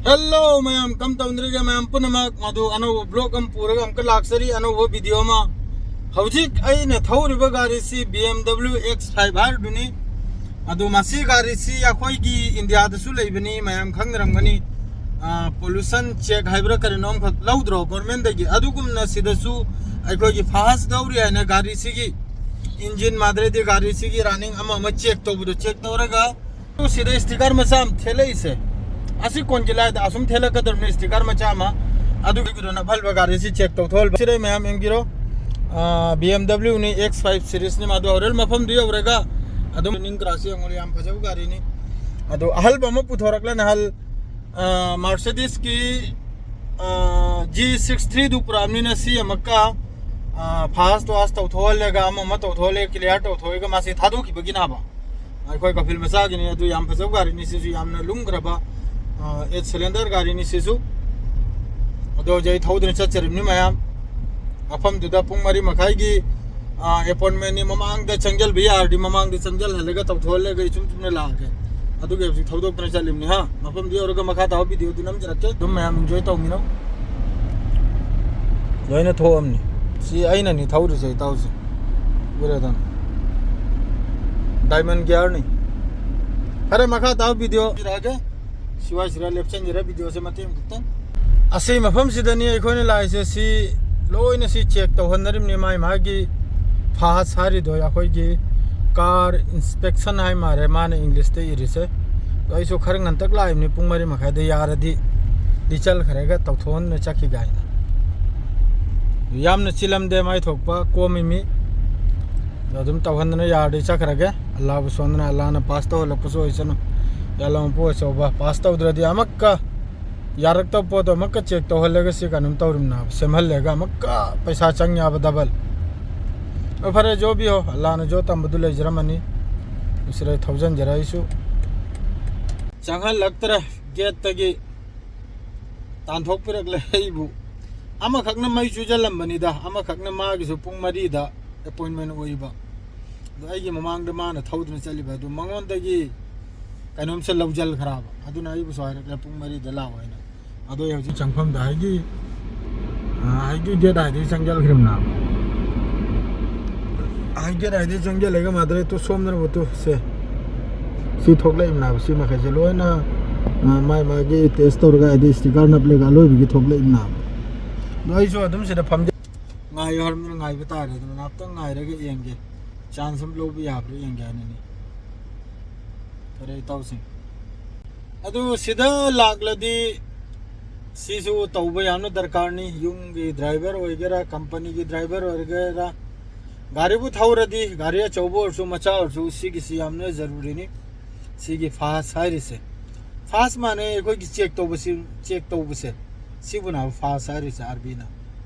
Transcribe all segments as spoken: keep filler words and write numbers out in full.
Hello ꯃꯌꯥꯝ, ꯀꯝ ꯇꯧꯅꯔꯤꯒꯦ ꯃꯌꯥꯝ ꯄꯨꯝꯅꯃꯛ? ꯃꯗꯨ ꯑꯅꯧꯕ vlog ꯑꯃ ꯄꯨꯔꯒ ꯑꯃꯨꯛꯀ ꯂꯥꯛꯆꯔꯤ, ꯑꯅꯧꯕ video ꯑꯃ꯫ ꯍꯧꯖꯤꯛ ꯑꯩꯅ ꯊꯧꯔꯤꯕ ꯒꯥꯔꯤꯁꯤ B M W X five ꯍꯥꯏꯔꯤꯗꯨꯅꯤ꯫ ꯑꯗꯨ ꯃꯁꯤ ꯒꯥꯔꯤꯁꯤ ꯑꯩꯈꯣꯏꯒꯤ ꯏꯟꯗꯤꯌꯥꯗꯁꯨ ꯂꯩꯕꯅꯤ, ꯃꯌꯥꯝ ꯈꯪꯅꯔꯝꯒꯅꯤ꯫ ꯑꯥ, pollution check ꯍꯥꯏꯕ꯭ꯔꯥ ꯀꯔꯤꯅꯣ ꯑꯃꯈꯛ ꯂꯧꯗ꯭ꯔꯣ government ꯇꯒꯤ? ꯑꯗꯨꯒꯨꯝꯅ ꯁꯤꯗꯁꯨ ꯑꯩꯈꯣꯏꯒꯤ ꯐꯥꯁ ꯊꯧꯔꯤ ꯍꯥꯏꯅ ꯒꯥꯔꯤꯁꯤꯒꯤ engine ꯃꯥꯗ꯭ꯔꯗꯤ ꯒꯥꯔꯤꯁꯤꯒꯤ running ꯑꯃ ꯑꯃ check ꯇꯧꯕꯗꯣ check ꯇꯧꯔꯒ ꯁꯤꯗ sticker ꯃꯆꯥ ꯑꯃ ꯊꯦꯠꯂꯛꯏꯁꯦ, ꯑꯁꯤ ꯀꯣꯟꯒꯤ ꯂꯥꯏꯗ ꯑꯁꯨꯝ ꯊꯦꯠꯂꯛꯀꯗꯕꯅꯤ, sticker ꯃꯆꯥ ꯑꯃ꯫ ꯑꯗꯨꯒꯤꯗꯨꯅ ꯑꯐꯕ ꯒꯥꯔꯤꯁꯤ check ꯇꯧꯊꯣꯛꯍꯜꯂꯕ꯫ ꯁꯤꯗ ꯃꯌꯥꯝ ꯌꯦꯡꯕꯤꯔꯣ, ꯑꯥ, B M W ꯅꯤ X five series ꯅꯤ꯫ ꯃꯥꯗꯣ ꯍꯣꯔꯦꯟ ꯃꯐꯝꯗꯨ ꯌꯧꯔꯒ ꯑꯗꯨꯝ ꯅꯤꯡ ꯀ꯭ꯔꯥꯁ ꯌꯦꯡꯉꯨꯔꯣ, ꯌꯥꯝ ꯐꯖꯕ ꯒꯥꯔꯤꯅꯤ꯫ ꯑꯗꯣ ꯑꯍꯜꯕ ꯑꯃ ꯄꯨꯊꯣꯔꯛꯂꯦ ꯅꯍꯥꯟ, ꯑꯥ, Mercedes ꯀꯤ, ꯑꯥ, G six three ꯗꯨ ꯄꯨꯔꯛꯑꯕꯅꯤꯅ ꯁꯤ ꯑꯃꯨꯛꯀ, ꯑꯥ, fast wash ꯇꯧꯊꯣꯛꯍꯜꯂꯒ ꯑꯃ ꯑꯃ ꯇꯧꯊꯣꯛꯍꯜꯂꯒ clear ꯇꯧꯊꯣꯛꯑꯒ ꯃꯥꯁꯤ ꯊꯥꯗꯣꯛꯈꯤꯕꯒꯤꯅꯦꯕ꯫ ꯑꯩꯈꯣꯏ ꯀꯐꯤꯜ ꯃꯆꯥꯒꯤꯅꯤ꯫ ꯑꯗꯨ ꯌꯥꯝ ꯐꯖꯕ ꯒꯥꯔꯤꯅꯤ꯫ ꯁꯤꯁꯨ ꯌꯥꯝꯅ ꯂꯨꯝꯈ꯭ꯔꯕ, ꯑ, eight cylinder ꯒꯥꯔꯤꯅꯤ ꯁꯤꯁꯨ꯫ ꯑꯗꯣ ꯍꯧꯖꯤꯛ ꯑꯩ ꯊꯧꯗꯨꯅ ꯆꯠꯆꯔꯤꯕꯅꯤ ꯃꯌꯥꯝ꯫ ꯃꯐꯝꯗꯨꯗ ꯄꯨꯡ ꯃꯔꯤ ꯃꯈꯥꯏꯒꯤ, ꯑ, appointment ꯅꯤ꯫ ꯃꯃꯥꯡꯗ ꯆꯪꯁꯤꯟꯕ ꯌꯥꯔꯗꯤ ꯃꯃꯥꯡꯗ ꯆꯪꯁꯤꯜꯍꯜꯂꯒ ꯇꯧꯊꯣꯛꯍꯜꯂꯒ ꯏꯆꯨꯝ ꯆꯨꯝꯅ ꯂꯥꯛꯑꯒꯦ꯫ ꯑꯗꯨꯒꯤ ꯍꯧꯖꯤꯛ ꯊꯧꯗꯣꯛꯇꯨꯅ ꯆꯠꯂꯤꯕꯅꯤ ꯍꯥ꯫ ꯃꯐꯝꯗꯨ ꯌꯧꯔꯒ ꯃꯈꯥ ꯇꯥꯕ video ꯗꯨ ꯅꯝꯖꯔꯛꯀꯦ꯫ ꯑꯗꯨꯝ ꯃꯌꯥꯝ enjoy ꯇꯧꯃꯤꯟꯅꯧ꯫ ꯂꯣꯏꯅ ꯊꯣꯛꯑꯝꯅꯤ꯫ ꯁꯤ ꯑꯩꯅꯅꯤ ꯊꯧꯔꯤꯁꯦ, ꯏꯇꯥꯎꯁꯦ꯫ ꯎꯔꯦꯗꯅ꯫ Diamond gear ꯅꯤ꯫ ꯐꯔꯦ, ꯃꯈꯥ ꯇꯥꯕ video ꯁꯤꯔꯛꯑꯒꯦ꯫ ꯁꯤꯋꯥꯏꯁꯤꯗ ꯂꯦꯞꯁꯟꯖꯔꯦ video ꯁꯦ ꯃꯇꯦꯛ ꯑꯃꯈꯛꯇꯪ꯫ ꯑꯁꯤ ꯃꯐꯝꯁꯤꯗꯅꯤ ꯑꯩꯈꯣꯏꯅ ꯂꯥꯛꯏꯁꯦ꯫ ꯁꯤ ꯂꯣꯏꯅ ꯁꯤ check ꯇꯧꯍꯟꯅꯔꯤꯕꯅꯤ꯫ ꯃꯥꯏ ꯃꯥꯒꯤ fast ꯍꯥꯏꯔꯤꯗꯣ ꯑꯩꯈꯣꯏꯒꯤ car inspection ꯍꯥꯏ ꯃꯥꯜꯂꯦ ꯃꯥꯅ English ꯇ ꯏꯔꯤꯁꯦ꯫ ꯑꯗꯣ ꯑꯩꯁꯨ ꯈꯔ ꯉꯟꯇꯛ ꯂꯥꯛꯏꯕꯅꯤ, ꯄꯨꯡ ꯃꯔꯤ ꯃꯈꯥꯏꯗ ꯌꯥꯔꯗꯤ ꯂꯤꯆꯜ ꯈꯔꯒ ꯇꯧꯊꯣꯛꯍꯟꯅ ꯆꯠꯈꯤꯒꯦ ꯍꯥꯏꯅ꯫ ꯌꯥꯝꯅ ꯆꯤꯜꯂꯝꯗꯦ, ꯃꯥꯏ ꯊꯣꯛꯄ ꯀꯣꯝꯃꯤꯃꯤ꯫ ꯑꯗꯣ ꯑꯗꯨꯝ ꯇꯧꯍꯟꯗꯅ ꯌꯥꯔꯗꯤ ꯆꯠꯈ꯭ꯔꯒꯦ꯫ ꯑꯜꯂꯥꯕꯨ ꯁꯣꯟꯗꯅ, ꯑꯜꯂꯥꯅ pass ꯇꯧꯍꯜꯂꯛꯄꯁꯨ ꯑꯣꯏꯁꯅꯨ꯫ ꯌꯥ ꯑꯜꯂꯥ ꯃꯄꯨ ꯑꯆꯧꯕ, pass ꯇꯧꯗ꯭ꯔꯗꯤ ꯑꯃꯛꯀ ꯌꯥꯔꯛꯇꯕ ꯄꯣꯠꯇꯣ ꯑꯃꯛꯀ check ꯇꯧꯍꯜꯂꯒ ꯁꯤ ꯀꯩꯅꯣꯝ ꯇꯧꯔꯤꯕꯅꯦꯕ, ꯁꯦꯝꯍꯜꯂꯒ ꯑꯃꯛꯀ ꯄꯩꯁꯥ ꯆꯪ ꯌꯥꯕ double꯫ ꯑꯣ, ꯐꯔꯦ, ꯖꯣ ꯕꯤ ꯍꯣ, ꯑꯜꯂꯥꯅ ꯖꯣ ꯇꯝꯕꯗꯨ ꯂꯩꯖꯔꯝꯃꯅꯤ꯫ ꯁꯤꯗ ꯊꯧꯖꯟꯖꯔꯛꯏꯁꯨ꯫ ꯆꯪꯍꯜꯂꯛꯇ꯭ꯔꯦ gate ꯇꯒꯤ꯫ ꯇꯥꯟꯊꯣꯛꯄꯤꯔꯛꯂꯦ ꯑꯩꯕꯨ꯫ ꯑꯃꯈꯛꯅ ꯃꯩ ꯆꯨꯖꯜꯂꯝꯕꯅꯤꯗ, ꯑꯃꯈꯛꯅ ꯃꯥꯒꯤꯁꯨ ꯄꯨꯡ ꯃꯔꯤꯗ appointment ꯑꯣꯏꯕ꯫ ꯑꯗꯣ ꯑꯩꯒꯤ ꯃꯃꯥꯡꯗ ꯃꯥꯅ ꯊꯧꯗꯨꯅ ꯆꯠꯂꯤꯕ ꯑꯗꯨ ꯃꯉꯣꯟꯗꯒꯤ ꯀꯩꯅꯣꯝꯁꯦ ꯂꯧꯖꯜꯈ꯭ꯔꯕ꯫ ꯑꯗꯨꯅ ꯑꯩꯕꯨꯁꯨ ꯍꯥꯏꯔꯛꯂꯦ ꯄꯨꯡ ꯃꯔꯤꯗ ꯂꯥꯛꯑꯣ ꯍꯥꯏꯅ꯫ ꯑꯗꯣ ꯑꯩ ꯍꯧꯖꯤꯛ ꯆꯪꯐꯝꯗ ꯍꯥꯏꯗꯤ, ꯑ, ꯍꯥꯏꯗꯤ ꯗꯦꯠ ꯍꯥꯏꯗꯤ ꯆꯪꯖꯜꯈ꯭ꯔꯤꯕꯅꯦꯕ꯫ ꯍꯥꯏꯗꯤ ꯗꯦꯠ ꯍꯥꯏꯗꯤ ꯆꯪꯖꯜꯂꯒ ꯃꯥꯗ꯭ꯔꯦ ꯇꯨ ꯁꯣꯝꯗꯅꯕꯨ ꯇꯨ ꯁꯦ꯫ ꯁꯤ ꯊꯣꯛꯂꯛꯏꯕꯅꯦꯕ ꯁꯤ ꯃꯈꯩꯁꯦ ꯂꯣꯏꯅ, ꯑ, ꯃꯥꯏ ꯃꯥꯒꯤ ꯇꯦꯁ ꯇꯧꯔꯒ ꯍꯥꯏꯗꯤ ꯁ꯭ꯇꯤꯀꯔ ꯅꯞꯂꯒ ꯑꯂꯣꯏꯕꯒꯤ ꯊꯣꯛꯂꯛꯏꯕꯅꯦꯕ꯫ ꯑꯗꯣ ꯑꯩꯁꯨ ꯑꯗꯨꯝ ꯁꯤꯗ ꯐꯝꯖ-, ꯉꯥꯏꯌꯨ ꯍꯥꯏꯔꯕꯅꯤꯅ ꯉꯥꯏꯕ ꯇꯥꯔꯦ꯫ ꯑꯗꯨꯅ ꯉꯥꯏꯍꯥꯛꯇꯪ ꯉꯥꯏꯔꯒ ꯌꯦꯡꯒꯦ꯫ ꯆꯥꯟꯁ ꯑꯃ ꯂꯧꯕ ꯌꯥꯕ꯭ꯔꯥ ꯌꯦꯡꯒꯦ ꯍꯥꯏꯅꯅꯤ꯫ ꯐꯔꯦ ꯏꯇꯥꯎꯁꯤꯡ꯫ ꯑꯗꯨ ꯁꯤꯗ ꯂꯥꯛꯂꯗꯤ ꯁꯤꯁꯨ ꯇꯧꯕ ꯌꯥꯝꯅ ꯗꯔꯀꯥꯔꯅꯤ꯫ ꯌꯨꯝꯒꯤ ꯗ꯭ꯔꯥꯏꯚꯔ ꯑꯣꯏꯒꯦꯔꯥ, ꯀꯝꯄꯅꯤꯒꯤ ꯗ꯭ꯔꯥꯏꯚꯔ ꯑꯣꯏꯒꯦꯔꯥ, ꯒꯥꯔꯤꯕꯨ ꯊꯧꯔꯗꯤ, ꯒꯥꯔꯤ ꯑꯆꯧꯕ ꯑꯣꯏꯔꯁꯨ, ꯃꯆꯥ ꯑꯣꯏꯔꯁꯨ, ꯁꯤꯒꯤꯁꯤ ꯌꯥꯝꯅ ꯖꯔꯨꯔꯤꯅꯤ꯫ ꯁꯤꯒꯤ ꯐꯥꯁ ꯍꯥꯏꯔꯤꯁꯦ, ꯐꯥꯁ ꯃꯥꯅꯦ ꯑꯩꯈꯣꯏꯒꯤ ꯆꯦꯛ ꯇꯧꯕꯁꯤ, ꯆꯦꯛ ꯇꯧꯕꯁꯦ, ꯁꯤꯕꯨꯅ ꯐꯥꯁ ꯍꯥꯏꯔꯤꯁꯦ ꯑꯥꯔꯕꯤꯅ꯫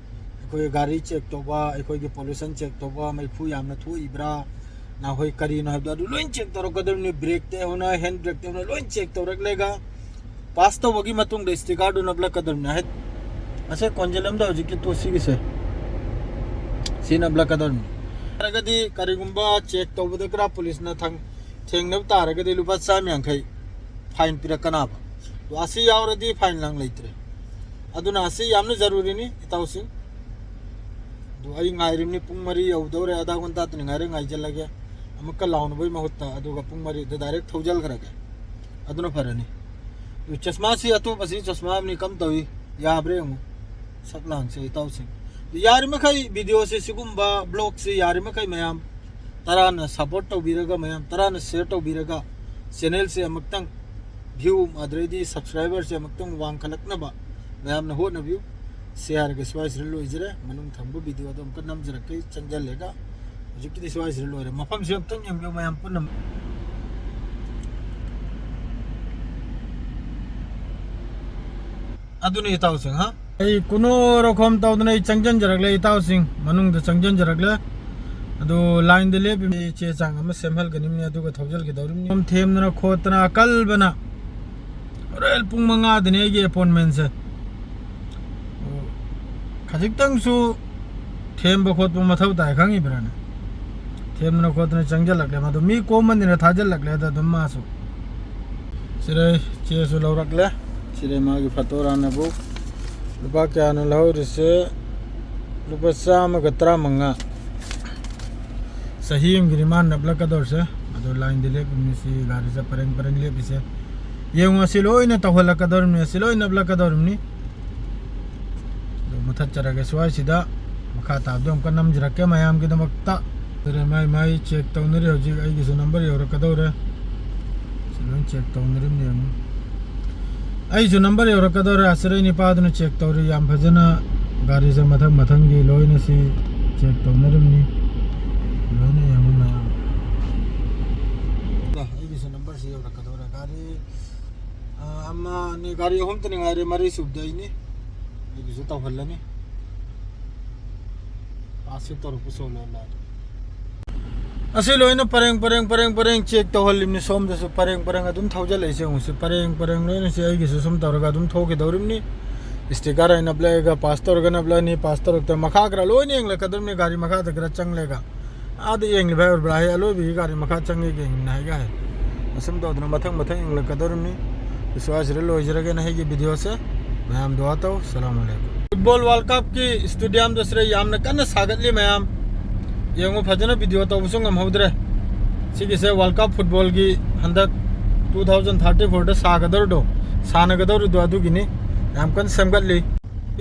ꯑꯩꯈꯣꯏ ꯒꯥꯔꯤ ꯆꯦꯛ ꯇꯧꯕ, ꯑꯩꯈꯣꯏꯒꯤ ꯄꯣꯂꯨꯁꯟ ꯆꯦꯛ ꯇꯧꯕ, ꯃꯩꯈꯨ ꯌꯥꯝꯅ ꯊꯣꯛꯏꯕ꯭ꯔꯥ, ꯅꯈꯣꯏ ꯀꯔꯤꯅꯣ ꯍꯥꯏꯕꯗꯣ ꯑꯗꯨ ꯂꯣꯏ ꯆꯦꯛ ꯇꯧꯔꯛꯀꯗꯕꯅꯤ꯫ ꯕ꯭ꯔꯦꯛꯇ ꯍꯧꯅ, ꯍꯦꯟ ꯕ꯭ꯔꯦꯛꯇ ꯍꯧꯅ ꯂꯣꯏ ꯆꯦꯛ ꯇꯧꯔꯛꯂꯒ ꯄꯥꯁ ꯇꯧꯕꯒꯤ ꯃꯇꯨꯡꯗ ꯁ꯭ꯇꯤꯀꯔꯗꯨ ꯅꯞꯂꯛꯀꯗꯕꯅꯤ꯫ ꯍꯥꯏ-, ꯑꯁꯦ ꯀꯣꯟꯖꯤꯜꯂꯝꯗ ꯍꯧꯖꯤꯛꯀꯤ ꯇꯣ ꯁꯤꯒꯤꯁꯦ, ꯁꯤ ꯅꯞꯂꯛꯀꯗꯕꯅꯤ꯫ ꯌꯥꯔꯒꯗꯤ ꯀꯔꯤꯒꯨꯝꯕ ꯆꯦꯛ ꯇꯧꯕꯗ ꯈꯔ ꯄꯨꯂꯤꯁꯅ ꯊꯪ-, ꯊꯦꯡꯅꯕ ꯇꯥꯔꯒꯗꯤ ꯂꯨꯄꯥ ꯆꯥꯝ ꯌꯥꯡꯈꯩ ꯐꯥꯏꯟ ꯄꯤꯔꯛꯀꯅꯕ꯫ ꯑꯗꯣ ꯑꯁꯤ ꯌꯥꯎꯔꯗꯤ ꯐꯥꯏꯟ ꯂꯥꯡ ꯂꯩꯇ꯭ꯔꯦ꯫ ꯑꯗꯨꯅ ꯑꯁꯤ ꯌꯥꯝꯅ ꯖꯔꯨꯔꯤꯅꯤ ꯏꯇꯥꯎꯁꯤꯡ꯫ ꯑꯗꯨ ꯑꯩ ꯉꯥꯏꯔꯤꯕꯅꯤ, ꯄꯨꯡ ꯃꯔꯤ ꯌꯧꯗꯧꯔꯦ, ꯑꯗꯥ ꯒꯨꯟꯇꯥ ꯇꯅꯤ ꯉꯥꯏꯔꯦ, ꯉꯥꯏꯖꯜꯂꯒꯦ꯫ ꯑꯃꯨꯛꯀ ꯂꯥꯎꯅꯕꯒꯤ ꯃꯍꯨꯠꯇ ꯑꯗꯨꯒ ꯄꯨꯡ ꯃꯔꯤꯗ ꯗꯥꯏꯔꯦꯛ ꯊꯧꯖꯜꯈ꯭ꯔꯒꯦ꯫ ꯑꯗꯨꯅ ꯐꯔꯅꯤ꯫ ꯑꯗꯨ ꯆꯁꯃꯥꯁꯤ ꯑꯇꯣꯞꯄꯁꯤ ꯆꯁꯃꯥ ꯑꯃꯅꯤ ꯀꯝ ꯇꯧꯏ, ꯌꯥꯕ꯭ꯔꯥ ꯌꯦꯡꯉꯨ꯫ ꯁꯛ ꯂꯥꯡꯁꯦ ꯏꯇꯥꯎꯁꯤꯡ꯫ ꯑꯗꯨ ꯌꯥꯔꯤꯃꯈꯩ ꯚꯤꯗꯤꯑꯣꯁꯦ ꯁꯤꯒꯨꯝꯕ ꯕ꯭ꯂꯣꯛꯁꯦ ꯌꯥꯔꯤꯃꯈꯩ ꯃꯌꯥꯝ ꯇꯔꯥꯅ ꯁꯞꯄꯣꯔꯠ ꯇꯧꯕꯤꯔꯒ, ꯃꯌꯥꯝ ꯇꯔꯥꯅ ꯁꯤꯌꯔ ꯇꯧꯕꯤꯔꯒ, ꯆꯦꯅꯦꯜꯁꯦ ꯑꯃꯨꯛꯇꯪ ꯚ꯭ꯌꯨ ꯑꯗꯩꯗꯤ ꯁꯕꯁꯀ꯭ꯔꯥꯏꯕꯔꯁꯦ ꯑꯃꯨꯛꯇꯪ ꯋꯥꯡꯈꯠꯂꯛꯅꯕ ꯃꯌꯥꯝꯅ ꯍꯣꯠꯅꯕꯤꯌꯨ꯫ ꯁꯤ ꯍꯥꯏꯔꯒ ꯁ꯭ꯋꯥꯏꯁꯤꯗ ꯂꯣꯏꯖꯔꯦ꯫ ꯃꯅꯨꯡ ꯊꯪꯕ ꯚꯤꯗꯤꯑꯣꯗꯣ ꯑꯃꯨꯛꯀ ꯅꯝꯖꯔꯛꯀꯦ ꯆꯪꯁꯤꯜꯂꯒ꯫ ꯍꯧꯖꯤꯛꯀꯤꯗꯤ ꯁ꯭ꯋꯥꯏꯁꯤꯗ ꯂꯣꯏꯔꯦ꯫ ꯃꯐꯝꯁꯦ ꯑꯃꯨꯛꯇꯪ ꯌꯦꯡꯕꯤꯌꯨ ꯃꯌꯥꯝ ꯄꯨꯟꯅ꯫ ꯑꯗꯨꯅꯤ ꯏꯇꯥꯎꯁꯤꯡ, ꯍꯥ? ꯑꯩ ꯀꯨꯅꯣ ꯔꯣꯈꯣꯝ ꯇꯧꯗꯅ ꯑꯩ ꯆꯪꯖꯟꯖꯔꯛꯂꯦ ꯏꯇꯥꯎꯁꯤꯡ, ꯃꯅꯨꯡꯗ ꯆꯪꯖꯟꯖꯔꯛꯂꯦ꯫ ꯑꯗꯨ ꯂꯥꯏꯟꯗ ꯂꯦꯞꯄꯤꯕꯅꯤ, ꯆꯦ ꯆꯥꯡ ꯑꯃ ꯁꯦꯝꯍꯜꯒꯅꯤꯕꯅꯤ, ꯑꯗꯨꯒ ꯊꯧꯖꯤꯜꯒꯗꯧꯔꯤꯕꯅꯤ꯫ ꯁꯨꯝ ꯊꯦꯝꯗꯅ ꯈꯣꯠꯇꯅ ꯑꯀꯜꯕꯅ ꯍꯣꯔꯦꯟ ꯄꯨꯡ ꯃꯉꯥꯗꯅꯤ ꯑꯩꯒꯤ ꯑꯦꯄꯣꯏꯟꯃꯦꯟꯁꯦ꯫ ꯑꯣ, ꯈꯖꯤꯛꯇꯪꯁꯨ ꯊꯦꯝꯕ ꯈꯣꯠꯄ ꯃꯊꯧ ꯇꯥꯏ ꯈꯪꯉꯤꯕ꯭ꯔꯥꯅꯦ? ꯊꯦꯝꯗꯅ ꯈꯣꯠꯇꯅ ꯆꯪꯁꯤꯜꯂꯛꯂꯦ ꯃꯥꯗꯣ, ꯃꯤ ꯀꯣꯝꯕꯅꯤꯅ ꯊꯥꯖꯤꯜꯂꯛꯂꯦꯗ ꯑꯗꯨꯝ ꯃꯥꯁꯨ꯫ ꯁꯤꯔꯦ, ꯆꯦꯁꯨ ꯂꯧꯔꯛꯂꯦ꯫ ꯁꯤꯔꯦ ꯃꯥꯒꯤ ꯐꯣꯇꯣ ꯔꯥꯟꯅꯕꯨ꯫ ꯂꯨꯄꯥ ꯀꯌꯥꯅꯣ ꯂꯧꯍꯧꯔꯤꯁꯦ? ꯂꯨꯄꯥ ꯆꯥꯝꯃꯒ ꯇꯔꯥꯃꯉꯥ꯫ ꯆꯍꯤ ꯑꯃꯒꯤꯅꯤ ꯃꯥꯅ ꯅꯞꯂꯛꯀꯗꯧꯔꯤꯁꯦ꯫ ꯑꯗꯣ ꯂꯥꯏꯟꯗ ꯂꯦꯞꯄꯤꯕꯅꯤ ꯁꯤ ꯒꯥꯔꯤꯁꯦ ꯄꯔꯦꯡ ꯄꯔꯦꯡ ꯂꯦꯞꯄꯤꯁꯦ꯫ ꯌꯦꯡꯉꯨ, ꯑꯁꯤ ꯂꯣꯏꯅ ꯇꯧꯍꯜꯂꯛꯀꯗꯧꯔꯤꯕꯅꯤ, ꯑꯁꯤ ꯂꯣꯏ ꯅꯞꯂꯛꯀꯗꯧꯔꯤꯕꯅꯤ꯫ ꯑꯗꯨ ꯃꯨꯊꯠꯆꯔꯒꯦ ꯁ꯭ꯋꯥꯏꯁꯤꯗ꯫ ꯃꯈꯥ ꯇꯥꯕꯗꯣ ꯑꯃꯨꯛꯀ ꯅꯝꯖꯔꯛꯀꯦ ꯃꯌꯥꯝꯒꯤꯗꯃꯛꯇ꯫ ꯑꯗꯨꯅ ꯃꯥꯏ ꯃꯥꯏ ꯆꯦꯛ ꯇꯧꯅꯔꯤ ꯍꯧꯖꯤꯛ꯫ ꯑꯩꯒꯤꯁꯨ ꯅꯝꯕꯔ ꯌꯧꯔꯛꯀꯗꯧꯔꯦ꯫ ꯁꯤ ꯂꯣꯏ ꯆꯦꯛ ꯇꯧꯅꯔꯤꯕꯅꯤ ꯌꯦꯡꯉꯨ꯫ ꯑꯩꯁꯨ ꯅꯝꯕꯔ ꯌꯧꯔꯛꯀꯗꯧꯔꯦ꯫ ꯑꯁꯤꯗ ꯅꯤꯄꯥꯗꯨꯅ ꯆꯦꯛ ꯇꯧꯔꯤ ꯌꯥꯝ ꯐꯖꯅ꯫ ꯒꯥꯔꯤꯁꯦ ꯃꯊꯪ ꯃꯊꯪꯒꯤ ꯂꯣꯏꯅ ꯁꯤ ꯆꯦꯛ ꯇꯧꯅꯔꯤꯕꯅꯤ꯫ ꯂꯣꯏꯅ ꯌꯦꯡꯉꯨ ꯃꯌꯥꯝ꯫ ꯑꯩꯒꯤꯁꯨ ꯅꯝꯕꯔꯁꯤ ꯌꯧꯔꯛꯀꯗꯧꯔꯦ꯫ ꯒꯥꯔꯤ, ꯑ, ꯑꯃ, ꯑꯅꯤ, ꯒꯥꯔꯤ ꯑꯍꯨꯝꯇꯅꯤ ꯉꯥꯏꯔꯦ, ꯃꯔꯤ ꯁꯨꯕꯗ ꯑꯩꯅꯤ꯫ ꯑꯩꯒꯤꯁꯨ ꯇꯧꯍꯜꯂꯅꯤ꯫ ꯄꯥꯁꯁꯨ ꯇꯧꯔꯛꯄ ꯁꯣꯜꯂꯦ ꯂꯥꯏ꯫ ꯑꯁꯤ ꯂꯣꯏꯅ ꯄꯔꯦꯡ, ꯄꯔꯦꯡ, ꯄꯔꯦꯡ, ꯄꯔꯦꯡ ꯆꯦꯛ ꯇꯧꯍꯜꯂꯤꯕꯅꯤ꯫ ꯁꯣꯝꯗꯁꯨ ꯄꯔꯦꯡ, ꯄꯔꯦꯡ ꯑꯗꯨꯝ ꯊꯧꯖꯜꯂꯛꯏꯁꯦ ꯌꯦꯡꯉꯨꯁꯤ꯫ ꯄꯔꯦꯡ, ꯄꯔꯦꯡ ꯂꯣꯏꯅ ꯁꯤ ꯑꯩꯒꯤꯁꯨ ꯁꯨꯝ ꯇꯧꯔꯒ ꯑꯗꯨꯝ ꯊꯣꯛꯈꯤꯗꯧꯔꯤꯕꯅꯤ꯫ ꯏꯁꯇꯤꯀꯔ ꯑꯩꯅ ꯅꯞꯂꯛꯑꯒ ꯄꯥꯁ ꯇꯧꯔꯒ ꯅꯞꯂꯛꯑꯅꯤ, ꯄꯥꯁ ꯇꯧꯔꯛꯇ ꯃꯈꯥ ꯈꯔ ꯂꯣꯏꯅ ꯌꯦꯡꯂꯛꯀꯗꯧꯔꯤꯕꯅꯤ꯫ ꯒꯥꯔꯤ ꯃꯈꯥꯗ ꯈꯔ ꯆꯪꯂꯒ ꯑꯥꯗ ꯌꯦꯡꯂꯤꯕ ꯍꯥꯏ ꯑꯣꯏꯕ꯭ꯔꯥ? ꯑꯩ ꯑꯂꯣꯏꯕꯒꯤ ꯒꯥꯔꯤ ꯃꯈꯥ ꯆꯪꯉꯦ ꯌꯦꯡꯉꯤꯕꯅꯦ ꯍꯥꯏꯒ ꯍꯥꯏ꯫ ꯑꯁꯨꯝ ꯇꯧꯗꯅ ꯃꯊꯪ ꯃꯊꯪ ꯌꯦꯡꯂꯛꯀꯗꯧꯔꯤꯕꯅꯤ꯫ ꯁ꯭ꯋꯥꯏꯁꯤꯗ ꯂꯣꯏꯖꯔꯒꯦꯅ ꯑꯩꯒꯤ ꯚꯤꯗꯤꯑꯣꯁꯦ꯫ ꯃꯌꯥꯝ ꯗꯨꯋꯥ ꯇꯧ꯫ ꯁꯂꯥꯝ ꯑꯂꯩꯀꯨꯝ꯫ ꯐꯨꯠꯕꯣꯜ ꯋꯥꯔꯜ ꯀꯞꯀꯤ ꯏꯁꯇꯦꯗꯤꯌꯝꯗ ꯁꯤꯗ ꯌꯥꯝꯅ ꯀꯟꯅ ꯁꯥꯒꯠꯂꯤ ꯃꯌꯥꯝ꯫ ꯌꯦꯡꯉꯨ, ꯐꯖꯅ ꯚꯤꯗꯤꯑꯣ ꯇꯧꯕꯁꯨ ꯉꯝꯍꯧꯗ꯭ꯔꯦ꯫ ꯁꯤꯒꯤꯁꯦ ꯋꯥꯔꯜ ꯀꯞ ꯐꯨꯠꯕꯣꯜꯒꯤ ꯍꯟꯗꯛ two thousand thirty fourꯗ ꯁꯥꯒꯗꯧꯔꯤꯗꯣ, ꯁꯥꯟꯅꯒꯗꯧꯔꯤꯗꯣ ꯑꯗꯨꯒꯤꯅꯤ꯫ ꯌꯥꯝ ꯀꯟꯅ ꯁꯦꯝꯒꯠꯂꯤ꯫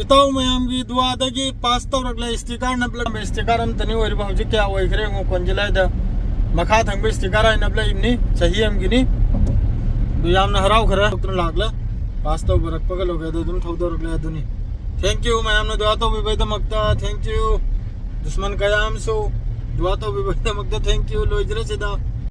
ꯏꯇꯥꯎ ꯃꯌꯥꯝꯒꯤ ꯗꯨꯋꯥꯗꯒꯤ ꯄꯥꯁ ꯇꯧꯔꯛꯂꯦ꯫ ꯏꯁꯇꯤꯀꯔ ꯅꯞꯂꯝꯕ ꯏꯁꯇꯤꯀꯔ ꯑꯝꯇꯅꯤ ꯑꯣꯏꯔꯤꯕ꯫ ꯍꯧꯖꯤꯛ ꯀꯌꯥ ꯑꯣꯏꯈ꯭ꯔꯦ ꯌꯦꯡꯉꯨ, ꯀꯣꯟꯖꯤꯂꯥꯏꯗ ꯃꯈꯥ ꯊꯪꯕ ꯏꯁꯇꯤꯀꯔ ꯍꯥꯏꯅ ꯅꯞꯂꯛꯏꯕꯅꯤ, ꯆꯍꯤ ꯑꯃꯒꯤꯅꯤ꯫ ꯑꯗꯨ ꯌꯥꯝꯅ ꯍꯔꯥꯎꯈ꯭ꯔꯦ꯫ ꯂꯥꯛꯂꯦ꯫ ꯄꯥꯁ ꯇꯧꯕꯔꯛꯄꯒ ꯂꯣꯏꯈ꯭ꯔꯦ꯫ ꯑꯗꯨ ꯑꯗꯨꯝ ꯊꯧꯗꯣꯔꯛꯂꯦ ꯑꯗꯨꯅꯤ꯫ Thank you ꯃꯌꯥꯝꯅ ꯗꯨꯋꯥ ꯇꯧꯕꯤꯕꯒꯤꯗꯃꯛꯇ꯫ Thank you꯫ ꯗꯨꯁꯃꯟ ꯀꯌꯥ ꯑꯃꯁꯨ ꯗꯨꯋꯥ ꯇꯧꯕꯤꯕꯒꯤꯗꯃꯛꯇ thank you꯫ ꯂꯣꯏꯖꯔꯦ ꯁꯤꯗ꯫